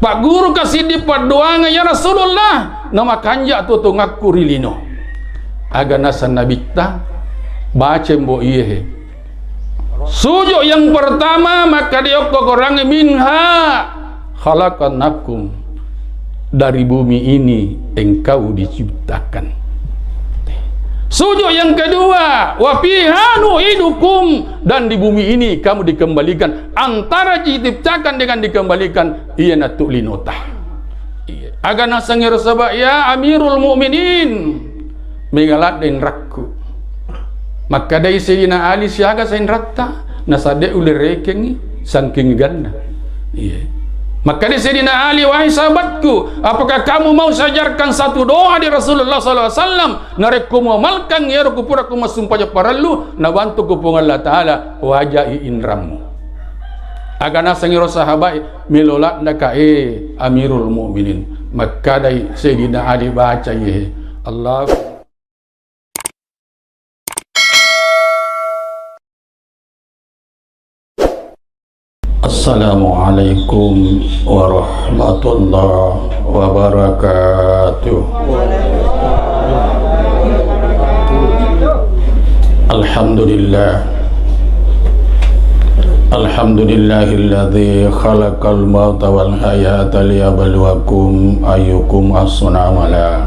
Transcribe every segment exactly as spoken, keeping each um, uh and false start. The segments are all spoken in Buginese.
Pagguruka siddi paddoangeng, ya Rasulullah, namakanja tu tongakku ri lino. Aga naseng Nabitta, baca mbo iyehe. Sujud yang pertama, makkeda okko Quran, "Minha khalaqnakum." Dari bumi ini engkau diciptakan. Sujud yang kedua, "Wa fiha nu'idukum," dan di bumi ini kamu dikembalikan. Antara diciptakan dengan dikembalikan, iyanatu linota. Iya. Aga naseng ero saba, ya Amirul Mukminin, mega ladde inrakku. Makkedai Sayyidina Ali, siaga sainratta? Nasadde ulle rekengngi, sangking ganna. Iya. Makkedai Sayyidina Ali, wahai sahabatku, apakah kamu mau saya ajarkan satu doa di Rasulullah sallallahu alaihi wasallam? Narekko muamalkan iyaro kupura ku massumpajang parellu, nabantuku Puang Allah Ta'ala, wajai inrammu. Aga naseng ero sahabat, melo ladde'ka, eh, Amirul Mukminin. Makkedai Sayyidina Ali, baca iye, Allah. Assalamualaikum warahmatullahi wabarakatuh. Alhamdulillah. Alhamdulillahilladzi khalaqal mauta wal hayata liyabluwakum ayyukum ahsanu amala.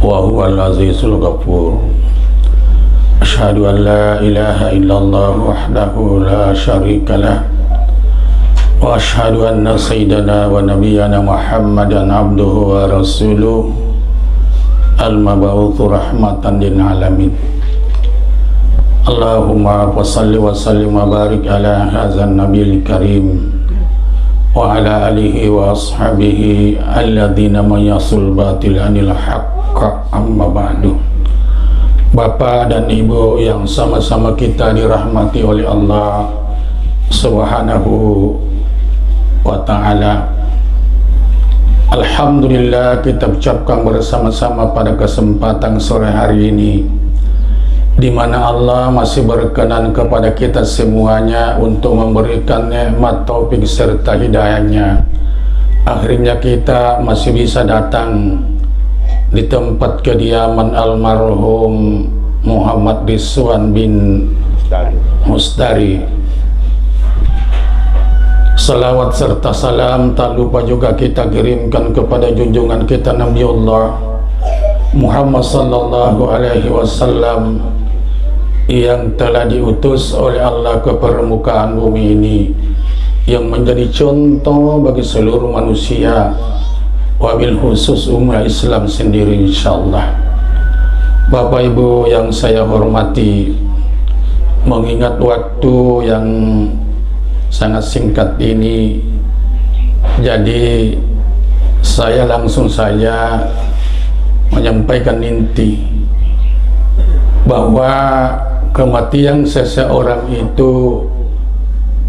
Wa huwal azizul ghafur. Asyhadu an la ilaha illallah wahdahu la syarikalah. Wa asyhadu anna sayyidana wa nabiyyana Muhammadan abduhu wa rasuluh. Al-mab'utsu rahmatan lil alamin. Allahumma fa shalli wa sallim wa barik ala hadzan nabiyil karim wa ala alihi wa ashabihi alladzina mayyasul batil anil haqq, amma ba'du. Bapak dan Ibu yang sama-sama kita dirahmati oleh Allah Subhanahu wa Ta'ala. Alhamdulillah, kita ucapkan bersama-sama pada kesempatan sore hari ini, di mana Allah masih berkenan kepada kita semuanya untuk memberikan nikmat taufik serta hidayahnya. Akhirnya kita masih bisa datang di tempat kediaman almarhum Muhammad Rizwan bin Mustari. Salawat serta salam tak lupa juga kita kirimkan kepada junjungan kita Nabiullah Muhammad sallallahu alaihi wasallam yang telah diutus oleh Allah ke permukaan bumi ini, yang menjadi contoh bagi seluruh manusia, wabil khusus umat Islam sendiri, insyaallah. Bapak Ibu yang saya hormati, mengingat waktu yang sangat singkat ini, jadi saya langsung saja menyampaikan inti bahwa kematian seseorang itu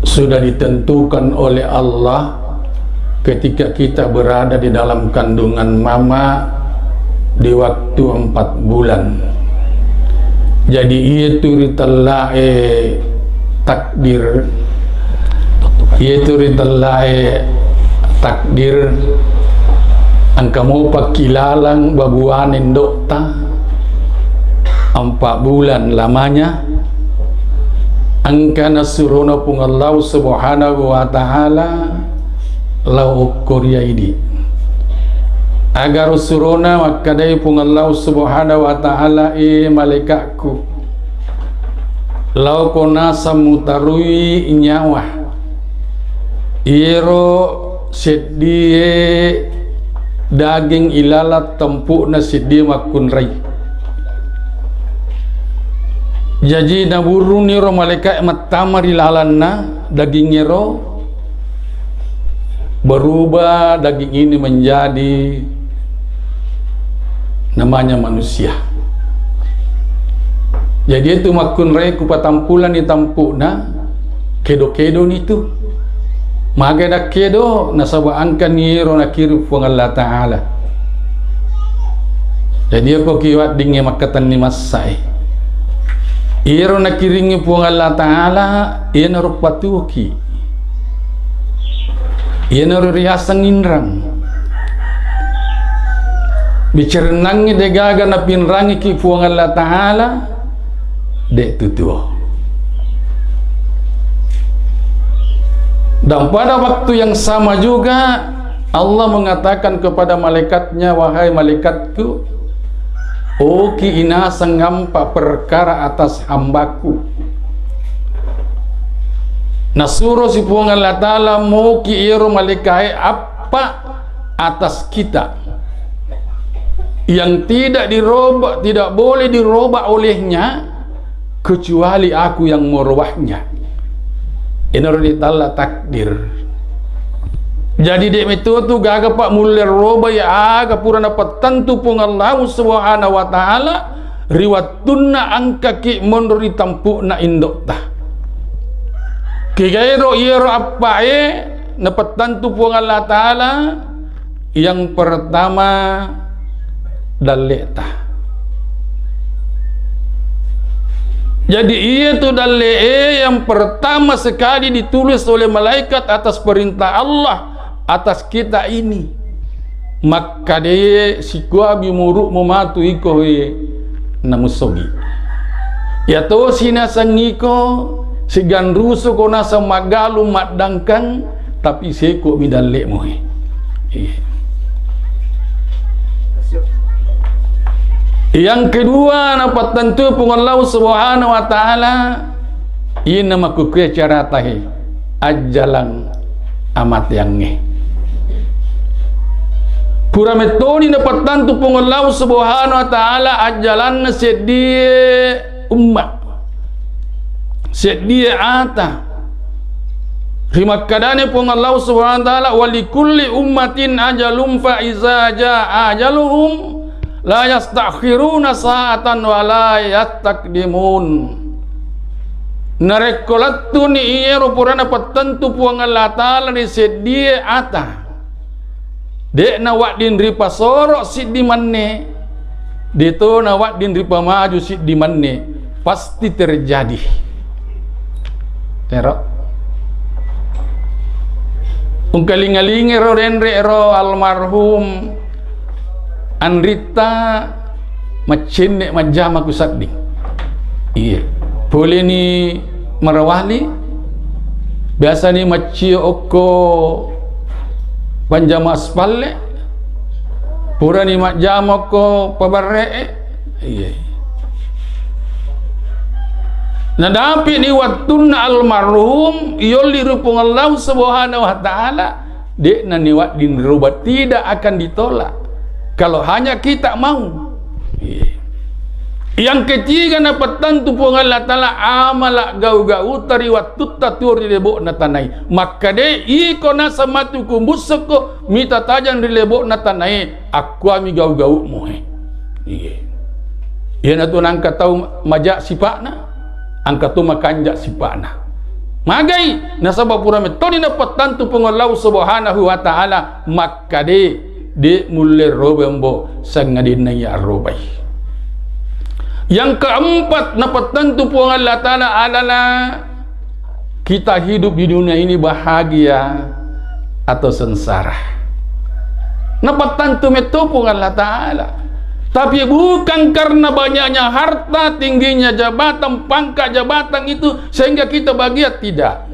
sudah ditentukan oleh Allah ketika kita berada di dalam kandungan mama di waktu empat bulan. Jadi, iyatu ritellae takdir, iyatu ritellae takdir, engka mopa kilalang babuane indo'ta, empat bulan lamanya, engka nasurona Puang Allah Subhanahu wa Ta'ala lao okko ri idi. Agaro surona makkedai Puang Allah Subhanahu wa Ta'ala, "E malaikatku, laoko naseng mutarui nyawa iyero seddie daging ilalang tempu'na seddie makkunrai." Jaji naburruni ro malaika' mattama ri lalanna dagingngero, berubah daging ini menjadi namanya manusia. Jadi, itu makkunrai kupatampulani tampu'na, kedo-kedoni tu. Magai dakkedo, nasaba engkani ero nakiring Puang Allah Ta'ala. Jadi, iyako ki weddingnge makkatenni massae, iyaro nakiringngi Puang Allah Ta'ala, iyanaro patuoki. Iyanaro riaseng inrang. Bicarennangngi degaga napinrangiki Puang Allah Ta'ala, de' tu tuo. Dan pada waktu yang sama juga, Allah mengatakan kepada malaikatnya, "Wahai malaikatku, oki inaseng ampa perkara atas hambaku." Nasuro si Puang Allah Ta'ala moki ero malaikae appa atas kita yang tidak dirubah, tidak boleh dirubah olehnya, kecuali aku yang merubahnya. Enaro ditalla takdir. Jadi, de' metto tu gaga pa mulle robai aga pura napattentu Puang Allah Subhanahu wa Ta'ala ri wattunna engkaki monro ri tampu'na indo'ta. Kegaero iyaro appae napattentu Puang Allah Ta'ala, yang pertama, dalle'ta. Jadi, iya tu dalle'e yang pertama sekali ditulis oleh malaikat atas perintah Allah atas kita ini. Makkedai sikuabi muru'mu matu iko, he, namusogi. Iya tosi naseng iko, siganrusuko naseng maggalung maddangkang, tapi seko mi dalle'mu, he. Iya. Yang kedua, napattentu Puang Allah Subhanahu wa Ta'ala, iyana makkukue carata, he, ajjalang amateangnge. Pura mettoni napattentu Puang Allah Subhanahu wa Ta'ala ajjalanna seddie umma, seddie ata. Rimakkedani Puang Allah Subhanahu wa Ta'ala, "Wa likulli ummatin ajalun fa iza jaa ajaluhum la yastakhiruna sa'atan wa la yastaqdimun." Narekko lettuni iyaro purana pattentu Puang Allah Ta'ala ri seddie ata, de'na wadding ripasoro siddi manne, detona wadding ripamaju siddi manne, pasti terjadi. Tero. Ungkaling-alingi ro denre ro almarhum anritta maccenne majjama ku sedding. Iye. Poleni marawali, biasani maccio okko panjama aspalle, purani majjama okko pabarre'e. Iye. Nadapi'ni wattunna almarhum yolli ri Puang Allah Subhanahu wa Ta'ala, de'na ni wadding roba, tidak akan ditolak. Kalau hanya kita mau. Iye. Yang ketiga, napattentu Puang Allah Ta'ala amala gau-gauta ri wattutta tuo ri lebo'na tanae. Makkeda, iko naseng matu kumbussekko, mita tajang ri lebo'na tanae, akkuami gau-gaumu, he. Iye. Iyanatu nangka tau maja sipa'na, angka to makanja sipa'na. Magai, nasaba pura mettoni napattentu Puang Allah Subhanahu wa Ta'ala, makkeda, de' mulle roba mbo, sangadinna iya robai. Yang keempat, napattentu Puang Allah Ta'ala adalah kita hidup di dunia ini bahagia atau sengsara. Napattentu metto Puang Allah Ta'ala. Tapi bukan karena banyaknya harta, tingginya jabatan, pangkat jabatan itu sehingga kita bahagia, tidak.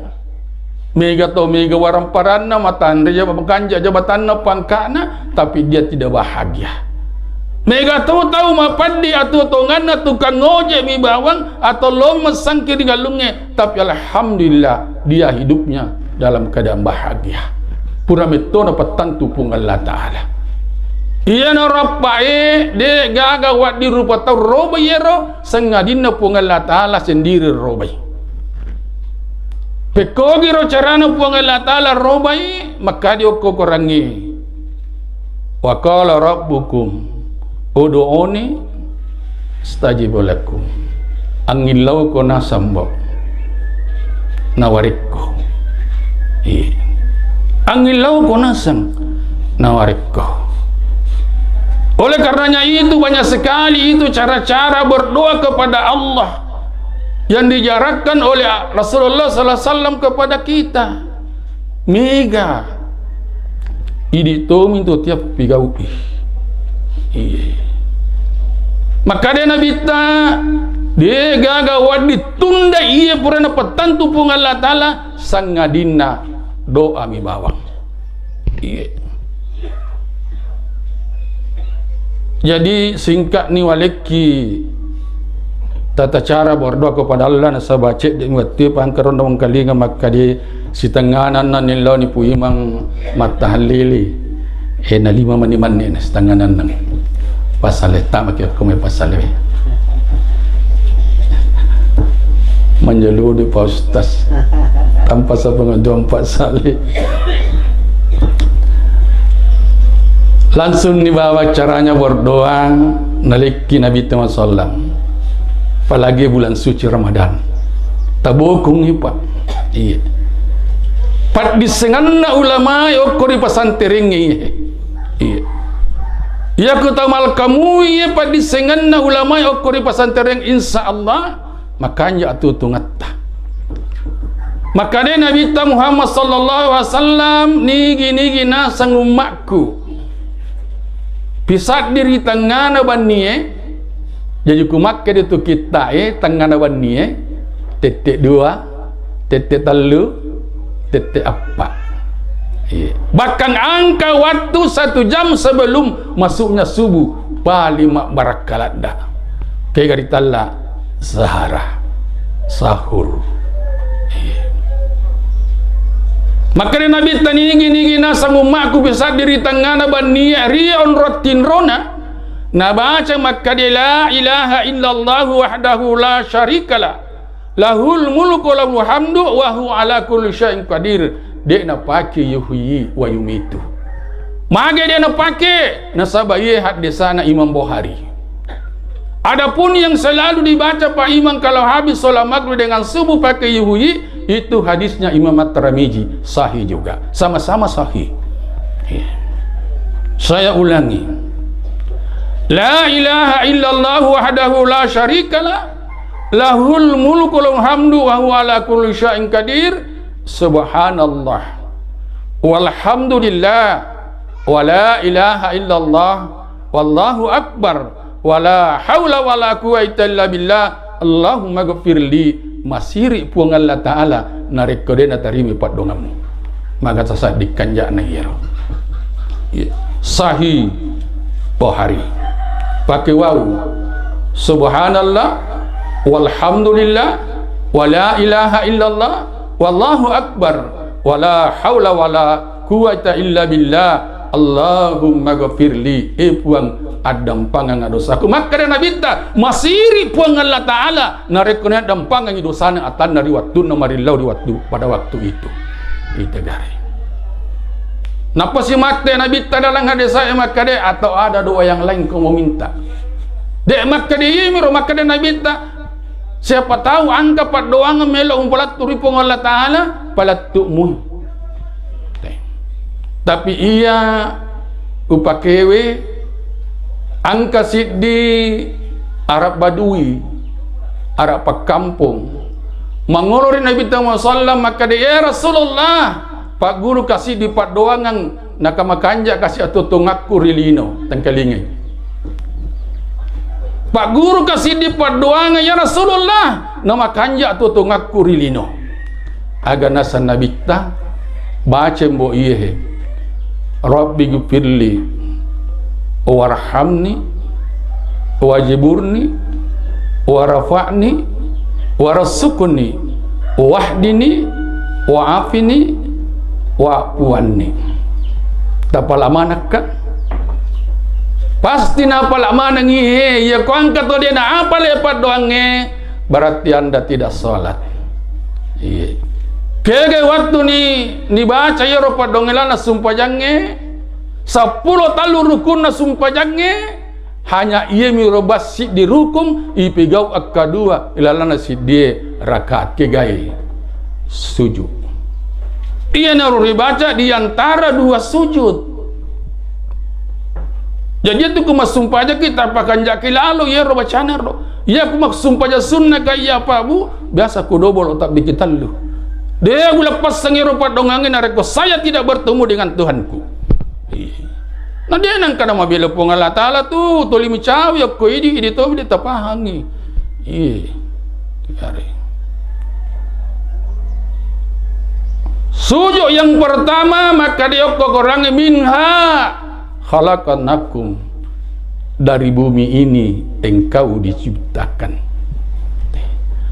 Mega to, mega waramparanna, matanre jaba-, makanja jabatanna, pangka'na, tapi dia tidak bahagia. Mega to tau mapaddi atuo tonganna tukang ngojek mi bawang atau lomeng sangki ri galungnge, tapi alhamdulillah dia hidupnya dalam keadaan bahagia. Pura metto napattentu Puang Allah Ta'ala. Iyana rappae, de' gaga wadding rupa tau robai iyaro, sangadinna Puang Allah Ta'ala sendiri robai. Pekkogiro carana Puang Allah Ta'ala robai, makkadi okko Korangnge, "Wa qala rabbukum ud'uni astajib lakum." Angillauko naseng, Mbok, nawarekko. Iya. Angillauko naseng, nawarekko. Oleh karenanya itu, banyak sekali itu cara-cara berdoa kepada Allah yang dijarahkan oleh Rasulullah sallallahu alaihi wasallam kepada kita. Mega Idi' tomi tu tiap pigau'i. Iye. Makkeda Nabitta, de' gaga wedding tunda iye purana pattentu Puang Allah Ta'ala, sangadinna doa mi bawang. Iye. Jadi, singka'ni walekki tata cara berdoa kepada Allah, nasaba cedde'mi wettu pangkaronda wengkalinga makkeda sitengngana nennang nillaoni Pu Imang mattahallili. Eh, na lima mani manne na sitengngana nennang. Pasale tamaki okko mai pasale. Manjaludi Pak Ustaz. Tanpa sepengejuan Pak Saleh. Langsung dibawa caranya berdoa, nalekki Nabi Muhammad sallam. Apalagi bulan suci Ramadan. Tabokungngi, Pak. Iya. Paddissenganna ulamae okko ri pasanterengnge, iya. Iya. Iya ku tau malkamu, iya, paddissenganna ulamae okko ri pasantereng, insya Allah makanja' tutungetta. Makkeda Nabitta Muhammad sallallahu alaihi wasallam, nigi-nigi naseng ummakku pisaddi ri tengngana bannie, jaji ku makkeda tu kitta'e tengngana bannie, tette' dua, tette' tellu, tette' eppa. Iya. Bahkan angka waktu satu jam sebelum masuknya subuh, paling mabbarakka ladda. Kega ritella sahara, sahur. Iya. Makkeda Nabitta, nigi-nigi naseng ummakku pisaddi ri tengngana bannie ri onrong tinrona, nabaca makkeda, la ilaha illallah wahdahu la syarikalah. Lahul mulku wa lahul hamdu wa huwa ala kulli syai'in qadir. De' napake yuhyi wa yumitu. Mage de' napake? Nasaba iye haddesana Imam Bukhari. Adapun yang selalu dibaca Pak Imam kalau habis sholat maghrib dengan subuh pakai yuhyi, itu hadisnya Imam At-Tirmidzi, sahih juga. Sama-sama sahih. Iya. Saya ulangi. La ilaha illallah wahdahu la syarikalah. Lahul mulku lahul hamdu wa huwa ala kulli syai'in qadir. Subhanallah. Walhamdulillah. Wa la ilaha illallah. Wallahu akbar. Wa la haula wa la quwwata illa billah. Allahumma ghfirli. Masiri Puang Allah Ta'ala narekko de' natarimi paddoangammu. Maga sasaddi kanja'na iyaro. Iya. Sahih Bukhari. Pake wau. Subhanallah, walhamdulillah, wa la ilaha illallah, wallahu akbar, wa la haula wa la quwwata illa billah. Allahumma ghafirli. Eh Puang, addampanganga dosaku. Makkeda Nabitta, masiri Puang Allah Ta'ala narekko naddampangangi dosana atanna ri wattunna marillau ri wattu, pada waktu itu. Itegare. Napasi matte Nabitta dalam hadis saya makkeda, atau ada doa yang lain kau mau minta? De' makkeda iyemiro, makkeda Nabitta, siapa tahu angka paddoangeng melo umpalettu ri Puang Allah Ta'ala, palettu'mui. Tapi iya upakewe angka siddi Arab Badui, Arab pakkampong. Mangolo ri Nabitta Muhammad sallam makkeda, "Ya Rasulullah, pagguruka siddi paddoangeng, nakamakanja kasi atotongakku ri lino." Tengkalingai. "Pagguruka siddi paddoangeng, ya Rasulullah, namakanja atotongakku ri lino." Aga naseng Nabitta, baca mbo iyehe, "Rabbi gfirli, warhamni, wajburni, warfa'ni, warzuqni, wahdini, wa'afini, wa'fu anni." Tapala manakka? Pasti napala manengngi, he, iya ko angka to de' naapale paddoangnge, berarti Anda tidak sholat. Iya. Kega waktu ni, nibaca iyaro paddoangnge lana sumpajangnge, seppulo tallu rukunna sumpajangnge, hanya iyami roba siddi rukun ipegau akkadua ilalana siddie rakaat kegai sujud. Iyanaro ribaca di antara dua sujud. Jadi itu ku massumpajaki tapakanjaki lalo iyaro bacana ro. Iya ku massumpaja sunna ka iya pabu, biasa ku dobolo tabbiki tellu. De' uleppassangi ro paddoangnge narekko saya tidak bertemu dengan Tuhanku. Iya. Na de' nengka namabela Puang Allah Ta'ala tu, toli micawi okko idi, idi tobi de' tapahangi. Iya. Are. Sujud yang pertama, maka diokko Quran, "Minha khalaqnakum." Dari bumi ini engkau diciptakan.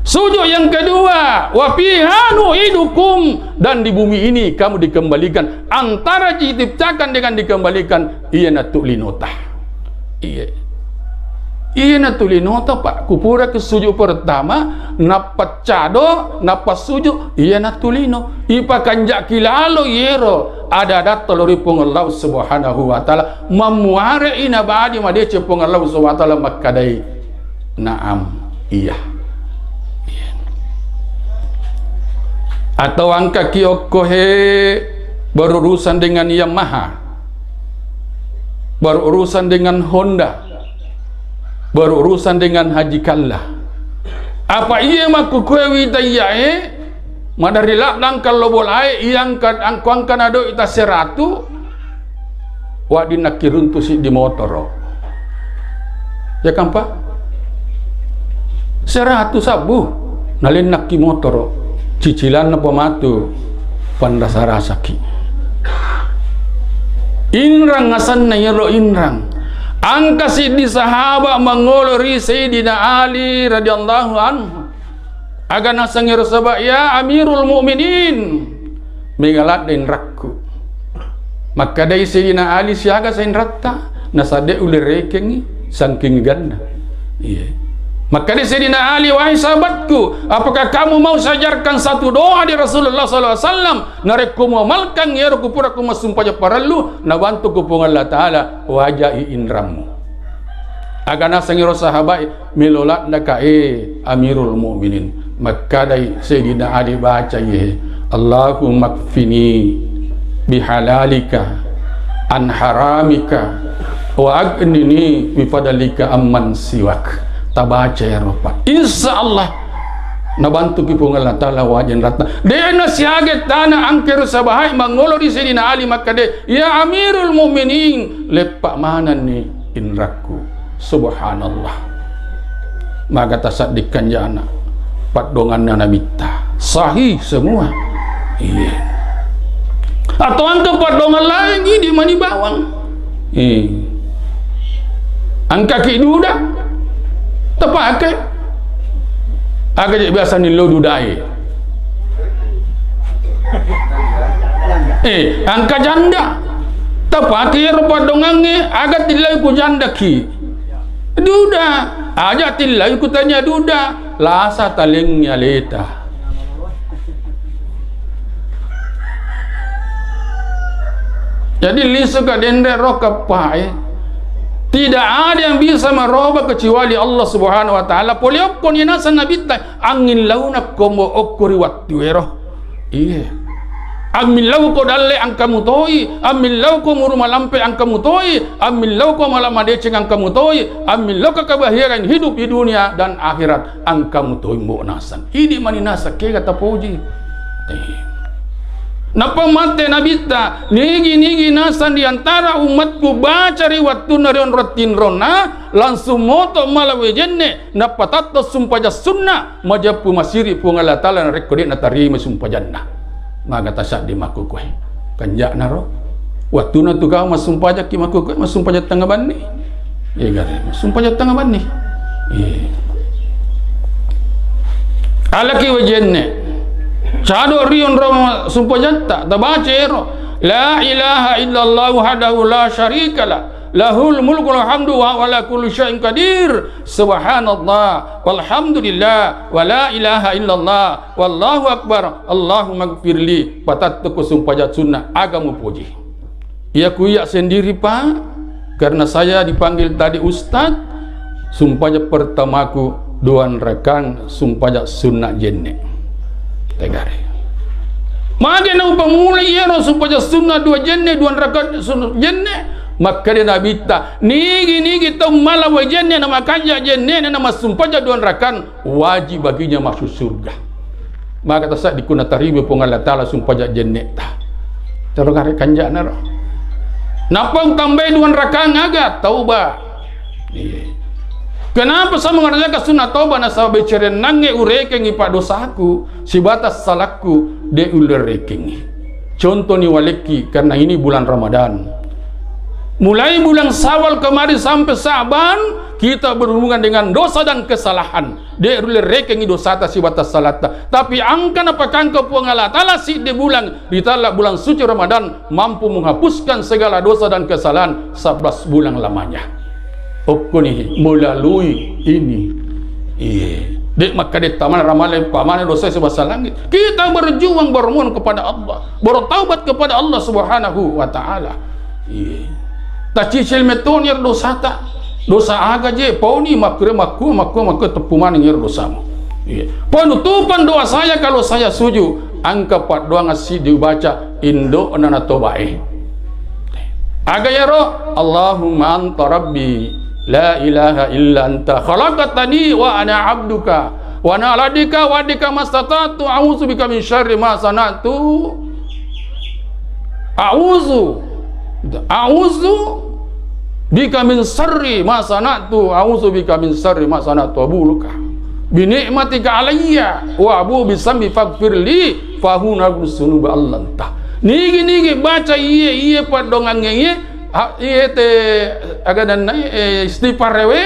Sujud yang kedua, "Wa fiha nu'idukum," dan di bumi ini kamu dikembalikan. Antara diciptakan dengan dikembalikan, iyanatu linota. Iya. Iyanatu linota, Pak. Kupuraki sujud pertama, nappa cado, nappa sujud, iyanatu lino. Ipakanjaki lalo iyero ada-adatta lao ri Puang Allah Subhanahu wa Ta'ala. Mammuare ina badi madeceng Puang Allah Subhanahu wa Ta'ala makkadai, "Naam, iya." Iya. Atau engkaki okko he berurusan dengan Yamaha, berurusan dengan Honda, berurusan dengan Haji Kalla. Apa iya makkukue wita iyae, maderri ladang kello bolae, iya engka, angko engka na doi ta seratu, wedding nakkiruntu siddi motoro. Ya kan, Pak? Seratu sabbu, nalennakki motoro. Cicilanna pematu, panrasa-rasaki. Inrang asenna iyaro inrang. Engka siddi sahaba mangolo ri Sayyidina Ali radhiyallahu anhu. Aga naseng ero sahaba, "Ya Amirul Mukminin, mega ladde inrakku." Makkadai Sayyidina Ali, "Siaga sa inratta?" Nasaba de ulle rekengngi sangking ganna. Iya. Makkadai Sayyidina Ali, "Wahai sahabatku, apakah kamu mau saya ajarkan satu doa di Rasulullah sallallahu alaihi wasallam? Narekko muamalkan iyaro kupura ku massumpajang parellu, nabantu ku Puang Allah Ta'ala, wajai inrammu." Aga naseng ero sahabai, "Melo ladde ka, e Amirul Mukminin." Makkadai Sayyidina Ali, baca iye, "Allahumma kfini bihalalika an haramika wa aghnini bifadlika amman siwak." Tabaca ero, Pak. Insya Allah, nabantuki Puang Allah Ta'ala wajai inratta. De nasiaga tana engka ero sahabai mangolo ri Sayyidina Ali makkadai, "Ya Amirul Mukminin, leppa manenni inrakku." Subhanallah. Maga tasaddi kanjana paddonganna Nabitta. Sahih semua. Iya. Atau engka paddongan lain, idi mani bawang. Eh. Engkaki duda, tapake. Aga je biasa nillo dudae. Eh, engka janda. Tapake ero paddongangnge, aga tillai ku jandaki. Duda, aja tillai ku tania duda, lasa talengngi aleta. Jadi lisu ka denre ro kappae. Tidak ada yang bisa merubah kecuali Allah Subhanahu wa Ta'ala. Pole okko ni naseng Nabitta, angin launa kombo okko ri wattu ero. Iye. Ammillauko dalle engka mutoi, ammillauko muru malampe engka mutoi, ammillauko mala madeceng engka mutoi, ammillauko kebahagiaan hidup di dunia dan akhirat engka mutoi mbo naseng. Idi mani naseng kega tapoji. Eh. Nappa matte Nabitta, nigi-nigi naseng di antara ummatku baca ri wattunna ri onrong tinronna, langsung moto mala wae jenne, nappa tatto sumpajang sunna, majeppu masiri Puang Allah Ta'ala narekko de natarima sumpajanna. Maga tasaddi makkukue. Kanja'naro. Wattuna tu kau massumpajakki makkukue, massumpajang tengnga banni. Iya gare, massumpajang tengnga banni. Iya. Alaki wae jenne. Cado ri onrong sumpajatta, tabaca ero. La ilaha illallah wahdahu la syarikalah. Lahul mulku wa lahul hamdu wa huwa ala kulli syai'in qadir. Subhanallah, walhamdulillah, wa la ilaha illallah, wallahu akbar, Allahumma gfirli. Patattuku sumpajang sunna, aga mupoji. Iya ku iya sendiri, Pak, karena saya dipanggil tadi ustaz, sumpajang pertamaku dua rakang sumpajang sunna jenne. Tegare. Mage naupamulai iyaro sumpajang sunna dua jenne, dua rakaat sunna jenne, makkeda Nabitta, nigi-nigi tau mala wae jenne na makanja jennena na massumpajang dua rakaat, wajib baginya masuk surga. Maka tasaddi ku natarima Puang Allah Ta'ala sumpajang jenneta. Tero gare kanja'naro. Nappa utambai dua rakang aga tauba. Iya. Kenapa saya mengerjakan sunnah tauba? Nasaba becerennangnge urekengi paddosaku, sibatas salakku de ulle rekengi. Contoh ni walekki, karena ini bulan Ramadan. Mulai bulan Syawal kemarin sampai Syaban, kita berhubungan dengan dosa dan kesalahan. De rulle rekengi dosata sibatas salatta. Tapi engka napakangka Puang Allah Ta'ala siddi bulan, ritella bulan suci Ramadan, mampu menghapuskan segala dosa dan kesalahan sebelas bulan lamanya. Okkoni melalui ini. Iye. De makkeda tamana ramale pamane dosa sebasa langit. Kita berjuang bermohon kepada Allah, bertaubat kepada Allah Subhanahu wa Ta'ala. Iye. Tacicil metoni dosata. Dosa aga je, pauni makkure makku, makku, makku teppu maneng iyaro dosamu. Iya. Penutupan doa saya kalau saya sujud, engka paddoang siddi ubaca indo'na natobae. Aga iyaro? Allahumma anta rabbi la ilaha illa anta khalaqtani wa ana abduka wa ana ala ahdika wa wa'dika mastata'tu a'udzu bika min syarri ma sana'tu. A'udzu, a'udzu bika min syarri ma sana'tu, a'udzu bika min syarri ma sana'tu, abu'u laka bi ni'matika alayya wa abu'u bi dzambi faghfirli fa innahu la yaghfiru dzunuba illa anta. Nigi-nigi baca iye, iye paddoangengnge iye, ha, iye te aga nenna, eh, istighfar rewe,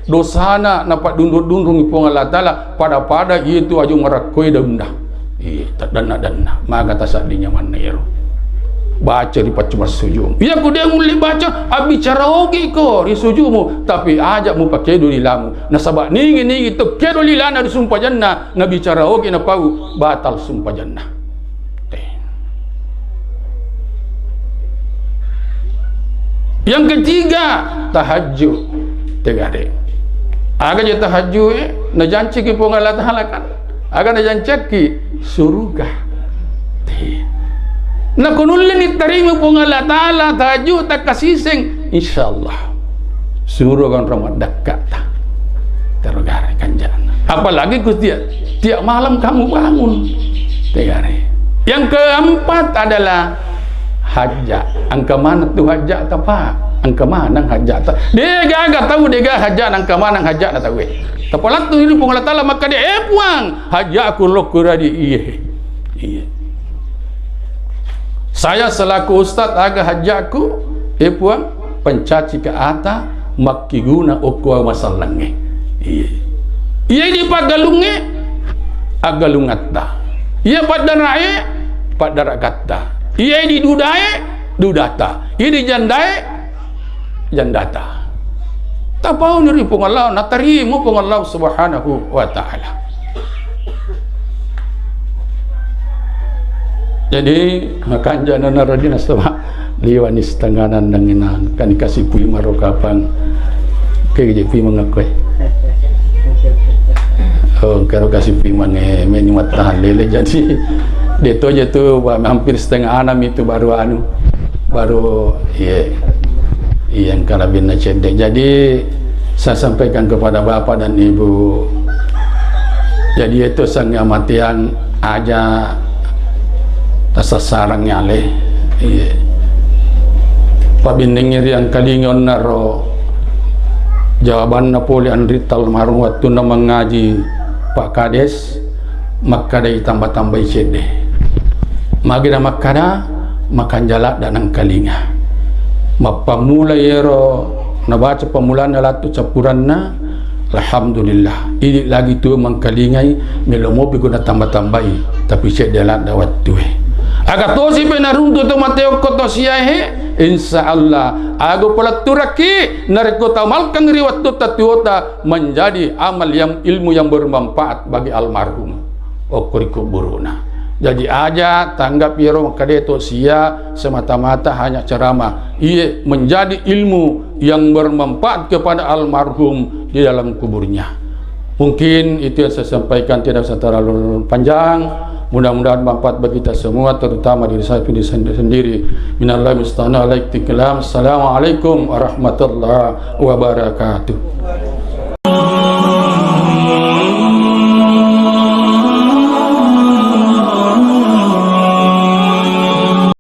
dosana napaddunrung-dunrungi Puang Allah Ta'ala, pada-pada iyatu aju marakkoe daunna. Iya, taddanna-danna. Maga tasaddi nyamanna iyaro. Baca ri paccu massujung. Iya, ku de mulle baca, abbicara ogi ko ri sujumu, tapi aja mupakedo lilamu. Nasaba ningi-ningi to kedo lilana ri sumpajanna, nabicara ogi napau, batal sumpajanna. Te. Yang ketiga, tahajud. Tegare. Aga je tahajud, eh? Najanciki Puang Allah Ta'ala kan? Aga najanciki suruga. Te. Nakunulleni tarima Puang Allah Ta'ala tahajud takkasiseng, insyaallah. Suruga onrong maddekkata. Tergare kanjana. Apalagi ku tiap, tiap malam kamu bangun. Tegare. Yang keempat adalah hajja. Engka maneng tu hajjata, Pak. Engka maneng hajjata. Degaga tau dega hajjana, engka maneng hajjana tau e. Tapalattu ri Puang Allah Ta'ala makkeda, eh Puang, hajjaku lokku radi iye. Iye. Saya selaku ustaz aga hajjaku, eh Puang, pancaji ka ata makkiguna okko masallangnge. Iya. Iya di paggalungnge, aggalungatta. Iya paddara'e, paddarakatta. Iya di dudae, dudata. Iya di jandae, jandata. Tapauni ri Puang Allah, natarima Puang Allah Subhanahu wa Ta'ala. Jadi, makanja nana radina sama liwani setengah nandang inang. Kan dikasih pui maro kapang. Oke, jadi pui mengaku, eh. Oh, kalau kasih pui mange, meni matahan lele. Jadi, dia tu aja tu, hampir setengah enam itu baru anu. Baru, iya, iya, engka lebihna cedde. Jadi, saya sampaikan kepada Bapak dan Ibu. Jadi, itu sangnga mateang aja tasassarang nyale. Iya. Pabinnengi riangkalingi onnaro jawabanna pole anritta almarhum wettunna mangaji Pak Kades. Makkadai tamba-tambai cedde. Magi na makkada, makanja ladda nangkalinga. Mappammula iyaro nabaca pammulanna lattu cappuranna, alhamdulillah. Idi lagi tu mangkalingai, melo mopi guna tamba-tambai, tapi cedde ladda wattue. Aga tosi pe naruntu to mate okko to siahe, insya Allah. Ago paletturakki, narekko tamalkeng ri wettu tatuota, menjadi amal yang, ilmu yang bermanfaat bagi almarhum okko ri kuburuna. Jadi aja tanggap iyaro makkeda to sia semata-mata hanya ceramah. Iye menjadi ilmu yang bermanfaat kepada almarhum di dalam kuburnya. Mungkin itu yang saya sampaikan, tidak usah terlalu panjang. Mudah-mudahan manfaat bagi kita semua, terutama diri saya sendiri. Minallahi musta'an alaikum. Assalamualaikum warahmatullahi wabarakatuh.